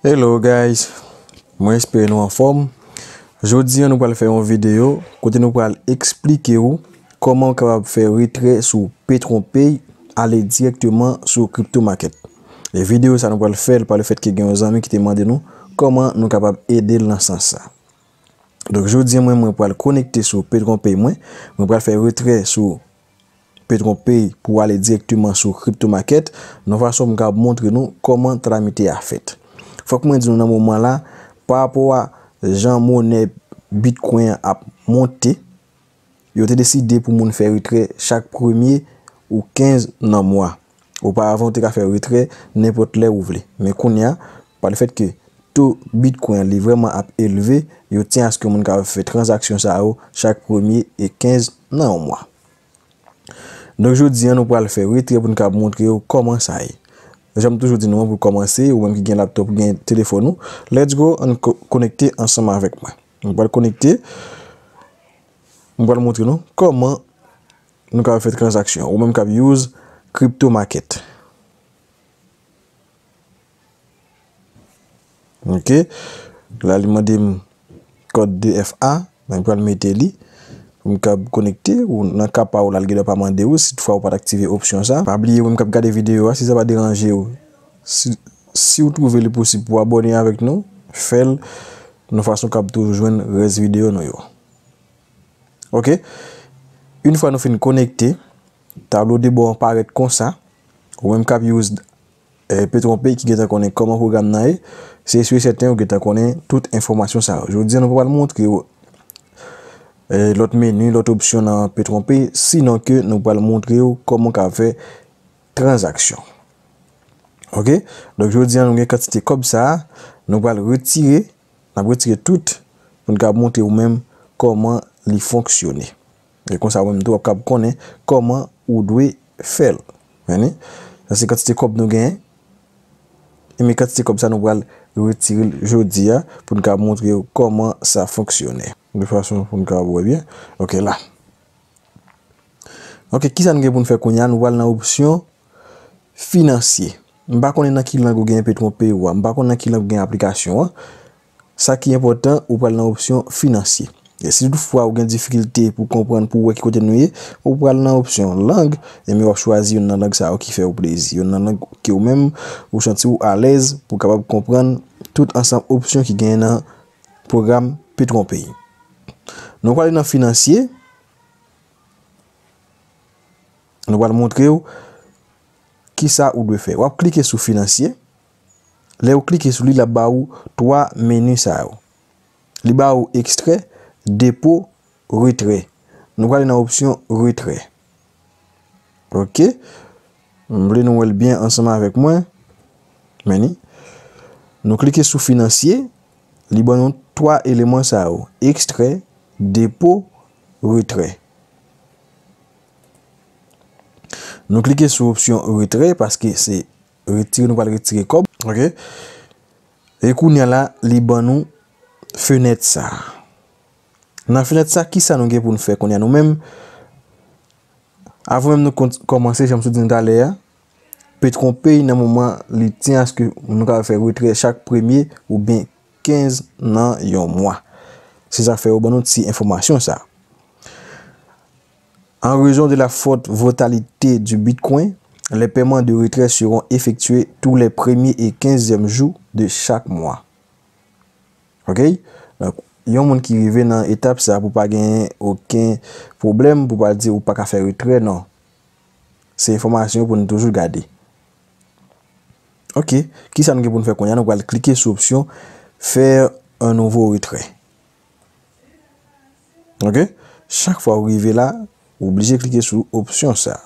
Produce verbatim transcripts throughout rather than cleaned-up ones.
Hello guys, mwen espere nou anfòm. Jodi a nou pral fè yon videyo kote nou pral eksplike w kòman w kapab fè retrè sou PetronPay ale dirèkteman sou crypto market. E videyo sa nou pral fè l pa le fèt ke gen yon zanmi ki te mande nou kòman nou kapab ede l nan sans sa. Donk jodi a mwen, mwen pral konekte sou PetronPay mwen, mwen pral fè retrè sou PetronPay pou ale dirèkteman sou crypto market, nan fason m ka montre nou kòman tramite a fèt. Fòk mwen di nou nan moman la, pa rapò a jan monè Bitcoin an ap monte, yo te deside pou moun fè retrè chak premye ou kenz nan mwa. Oparavan, ou te ka fè retrè nenpòt lè ou vle. Men kounye a, pa le fèt ke to Bitcoin an li vrèman ap elve, yo tyen aske moun ka fè tranzaksyon sa yo chak premye e kenz nan yon mwa. Donk jodi a nou pral fè retrè pou n ka montre w kòman sa ye. Jan m toujou di nou an, pou kòmanse, ou menm ki gen laptop, ou gen telefòn ou, let's go, ann ko- konekte ansanm avèk mwen. Nou pral konekte, m pral montre nou kòman nou ka fè tranzaksyon. Ou menm k ap use crypto market. Ok. La li mande m kòd de F A, mwen pral mete li pou m kab konekte. Ou nan ka pa ou la, l gen dwa pa mande ou si toutfwa ou pa t aktive opsyon sa. Pa bliye, ou menm k ap gade videyo a, si sa pa deranje ou, si, si ou twouve li posib pou abòne avèk nou, fè l nan fason k ap toujou jwenn rès videyo nou yo. Ok. Yon fwa nou fin konekte, tablo de bò an parèt konsa. Ou menm k ap use eh, PetronPay ki gentan konnen kòman pwogram nan ye, se si e sèten ou gentan konnen tout enfòmasyon sa yo. Jodi a nou pa pral montre w eh, lòt meni, lòt opsyon nan PetronPay, sinon ke nou pral montre w kòman w ka fè tranzaksyon. Ok? Donk jodi a nou gen kantite kòb sa a, nou pral retire, n ap retire tout pou n ka montre w menm kòman li fonksyone. E konsa ou menm tou w ap kab konnen kòman ou dwe fè l. Wè ni? Sa se kantite kòb nou genyen. E men kantite kòb sa nou pral retire l jodi a pou n ka montre w kòman sa fonksyone. De fason pou n ka wè byen. Ok, la. Ok, kisa n gen pou n fè kounye a? Nou pral nan opsyon finansye. M pa konnen nan ki lang ou gen PetronPay ou a. M pa konnen nan ki lang ou gen aplikasyon an. Sa ki enpòtan, ou pral nan opsyon finansye. E si toutfwa ou gen difikilte pou konprann, pou wè ki kote nou ye, ou pral nan opsyon lang, e men w ap chwazi youn nan lang sa yo ki fè w plezi, youn nan lang ke ou menm ou santi w alèz pou w kapab konprann tout ansanm opsyon ki genyen nan pwogram PetronPay. Nou prale nan finansye, nou pral montre w kisa ou dwe fè. W ap klike sou finansye. Lè ou klike sou li, l ap ba ou twa meni sa yo. Li ba ou ekstrè, depo, retrè. Nou prale nan opsyon retrè. Ok. M vle nou wè l byen ansanm avèk mwen. Men ni. Nou klike sou finansye, li ban nou twa eleman sa yo. Ekstrè, depo, retrè. Nou klike sou opsyon retrè paske se retire, nou pral retire kòb. Ok. E kounye a la, li ban nou fenèt sa. Nan fenèt sa, kisa nou gen pou n fè kounye a nou menm? Avan menm nou kon- kòmanse, jan m sot di nou talè a, PetronPay nan moman li tyen aske nou ka fè retrè chak premye oubyen kenz nan yon mwa. Se sa fè yo ban nou ti enfòmasyon sa. En raison de la forte volatilité du Bitcoin, les paiements de retrait seront effectués tous les premier et quinzième jours de chaque mois. Ok? Donk, yon moun ki rive nan etap sa pou pa gen okenn pwoblèm, pou pa di ou pa ka fè retrè, non. Se enfòmasyon pou nou toujou gade. Ok, kisa nou gen pou n fè kounye a? Nou pral klike sou opsyon Faire un nouveau retrait. Ok? Chak fwa ou rive la, ou oblije klike sou opsyon sa.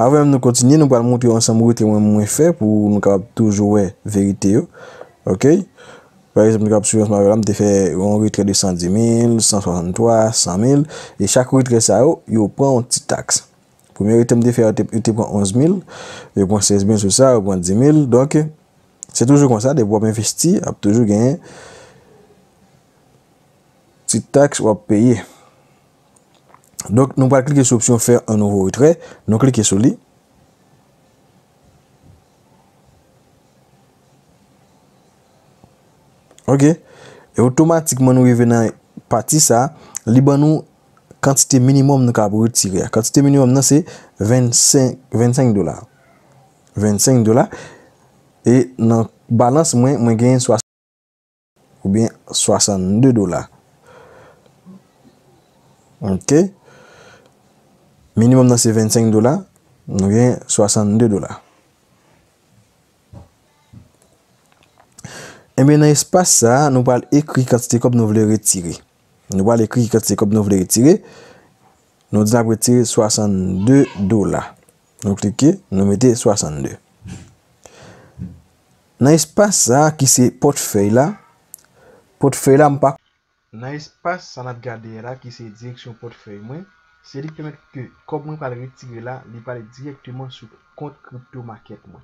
Avan menm nou kontinye, nou pral montre yon ansanm retrè mwen, mwen fè pou nou kapab toujou wè verite yo. Ok? Pa egzanp, nou kapab swiv ansanm avè la, m te fè yon retrè de san di mil, san swasanntwa, san mil, e chak retrè sa yo, yo pran yon ti taks. Premye retrè m te fè a, yo te, yo te pran onz mil, yo pran sèz mil sou sa, yo pran dis mil. Donk, se toujou konsa, depi w ap envesti, ap toujou genyen ti taks w ap peye. Donk, nou pral klike sou opsyon Faire un nouveau retrait. Nou klike sou li. Ok. E otomatikman nou rive nan pati sa, li ban nou kantite minimòm nou kapab retire a. Kantite minimòm nan se vennsenk, vennsenk dola. Vennsenk dola. E nan balans mwen, mwen genyen swasann, oubyen swasannde dola. Ok. Minimòm nan se vennsenk dola. Nou gen swasannde dola. Ebyen, nan espas sa a, nou pral ekri kantite kòb nou vle retire. Nou pral ekri kantite kòb nou vle retire. Nou di n ap retire swasannde dola. Nou klike, nou mete swasannde. Nan espas sa a ki se pòtfèy la, pòtfèy la m pa Nan espas sa n ap gade a la ki se direksyon pòtfèy mwen, se li k pèmèt ke kòb mwen pral retire la, li pral dirèkteman sou kont crypto market mwen.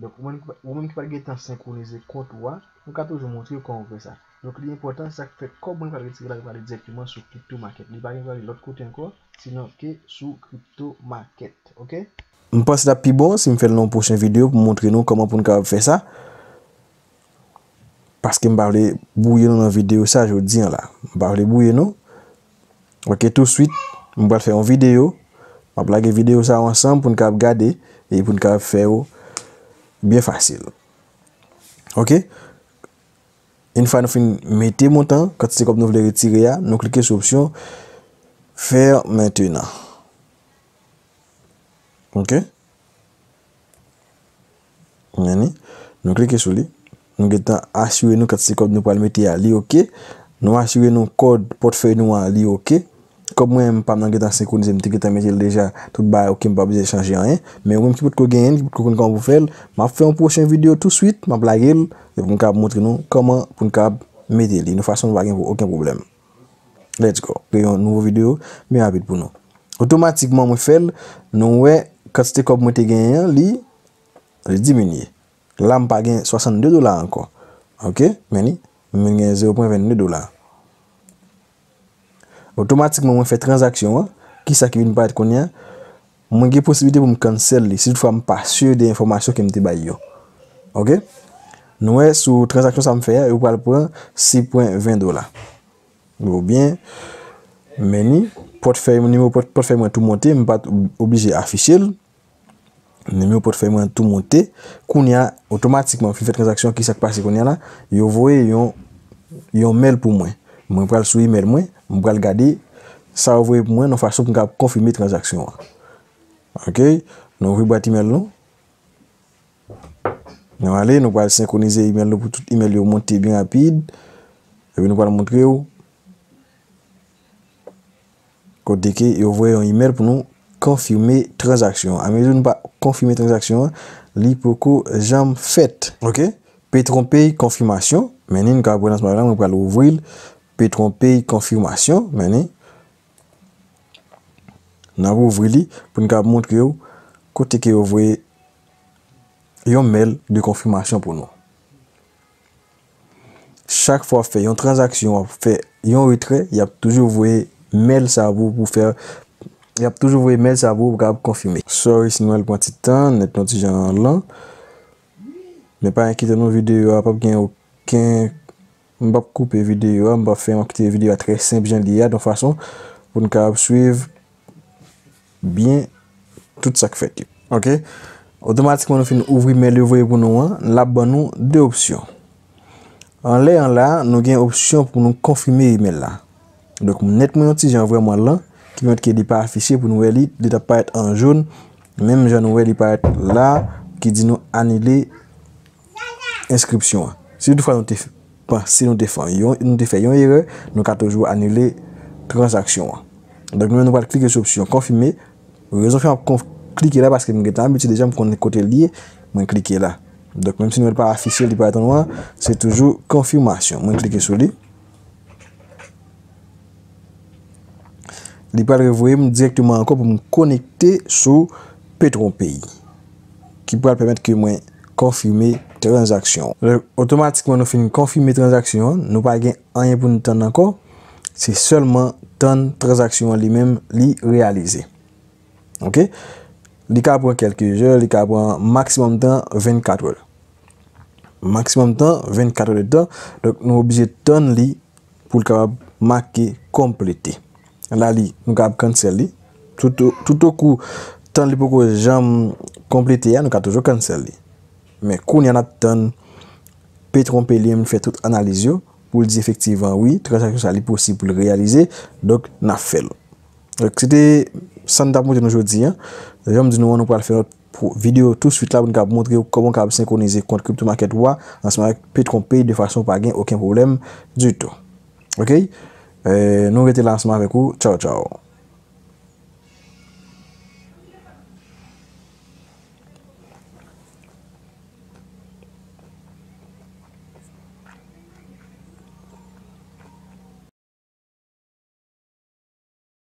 Donk, ou menm ki pa, ou menm ki pa t gentan senkwonize kont ou a, nou ka toujou montre w kòman w fè sa. Donk, li enpòtan, se sa k fè kòb mwen pral retire la, li prale dirèkteman sou crypto market. Li pa gen prale lòt kote ankò, sinon ke sou crypto market. Ok? M panse l ap pi bon si m fè l nan yon pwochen videyo pou m montre nou kòman pou n kapab fè sa. Paske m pa vle bwouye nou nan videyo sa jodi a la. M pa vle bwouye nou. Ok, touswit, m pral fè yon videyo. M ap lage videyo sa yo ansanm pou n kapab gade e pou n kapab fè yo byen fasil. Ok? Yon fwa nou fin mete montan, kantite kòb nou vle retire a, nou klike sou opsyon Faire maintenant. Ok? Men ni, nou klike sou li. Nou gentan asire nou kantite kòb nou pral mete a, li ok. Nou asire nou kòd pòtfèy nou a, li ok. Kòb mwen menm pa m nan gentan senkwonize, m te gentan mete l deja, tout bagay ok, m pa bezwen chanje anyen. Men ou menm ki potko genyen l, ki potko konn kòman pou fè l, m ap fè yon pwochen videyo touswit, m ap lage l, epi m kapab montre nou kòman pou n kapab mete li, yon fason nou pa gen okenn pwoblèm. Let's go. Kreye yon nouvo videyo, byen rapid pou nou. Otomatikman, mwen fè l, nou wè kantite kòb mwen te genyen an, li, li diminye. La, m pa gen swasannde dola ankò. Ok? Men ni, mwen gen zewo pwen vennde dola. Otomatikman, mwen fè tranzaksyon an. Kisa ki vin parèt kounye a? Mwen gen posiblite pou m cancel li, si toutfwa m pa si de enfòmasyon ke m te bay yo. Ok? Nou wè sou tranzaksyon sa m fè a, yo pral pran sis pwen ven dola. Oubyen, men ni, pòtfèy, nimewo pòt-, pòtfèy mwen tou monte, m pa t ob-, oblije afiche l. Nimewo pòtfèy mwen tou monte. Kounye a, otomatikman, fin fè tranzaksyon, kisa k pase kounye a la? Yo voye yon, yon mail pou mwen. Mwen pral sou email mwen, mwen pral gade sa yo voye pou mwen, nan fason pou m kapab konfime tranzaksyon an. Ok, nou ouvri bwat email nou. Nou ale, nou pral senkwonize email nou pou tout email yo monte byen rapid. Epi nou pral montre w kote ke yo voye yon email pou nou konfime tranzaksyon an. Amezi nou pa konfime tranzaksyon an, li poko janm fèt. Ok? PetronPay konfimasyon. Men ni, nou ka pran nan la, mwen pral ouvri l. PetronPay konfimasyon. Men ni. N ap ouvri li pou n ka montre w kote ke yo voye yon mail de konfimasyon pou nou. Chak fwa w ap fè yon tranzaksyon, w ap fè yon retrè, y ap toujou voye mail sa pou, pou fè, y ap toujou voye mail sa pou, pou kapab konfime. Sorry si nou al pran ti tan, nèt nou ti jan lan. Men pa enkyete nou, videyo a p ap gen okenn M p ap koupe videyo a, m p ap fè, m ap kite videyo a trè senp jan li ye a, yon fason pou n kapab swiv byen tout sa k fèt yo. Ok? Otomatikman nou fin ouvri mail yo voye pou nou an, l ap ban nou de opsyon. Anlè an la, nou gen opsyon pou nou konfime email la. Donk, nèt mwen yon ti jan vrèman lan, ki pèmèt ke li pa afiche pou nou wè li, li t ap parèt an jòn, menm jan nou wè li parèt la, ki di nou anile enskripsyon an. Si toutfwa nou te f-, panse nou te fè yon, nou te fè yon erè, nou ka toujou anile tranzaksyon an. Donk, nou menm nou pral klike sou opsyon konfime. Rezon fè m ap konf-, klike la, paske m gentan abitye deja, m konn kote l ye, mwen klike la. Donk, menm si nou wè l pa afiche, li parèt an nwa, se toujou konfimasyon. Mwen klike sou li. Li pral revoye m dirèkteman ankò pou m konekte sou PetronPay, ki pral pèmèt ke mwen konfime tranzaksyon an. Lè otomatikman nou fin konfime tranzaksyon an, nou pa gen anyen pou n tann ankò, se sèlman tann tranzaksyon an li menm li reyalize. Ok? Li ka pran kèlke zè, li ka pran maksimòm tan vennkat è. maksimòm tan, vennkat èdtan. Donk, nou oblije tann li pou l kapab make konplete. La li, nou kapab cancel li. Tout, tout okou tan li poko janm konplete a, nou ka toujou cancel li. Men kounye a n ap tann Petron Pay li menm fè tout analiz yo pou l di efektivman wi, tranzaksyon sa li posib pou l reyalize. Donk, n ap fè l. Donk, se te sa n t ap montre nou jodi a. Jan m di nou an, nou pral fè lòt videyo tou swit la pou n ka montre w kòman w kapab senkwonize kont crypto market ou a ansanm avèk Petron Pay de fason pa gen okenn pwoblèm ditou. Oke? Nou rete la ansanm avèk ou. Tchaw, tchaw.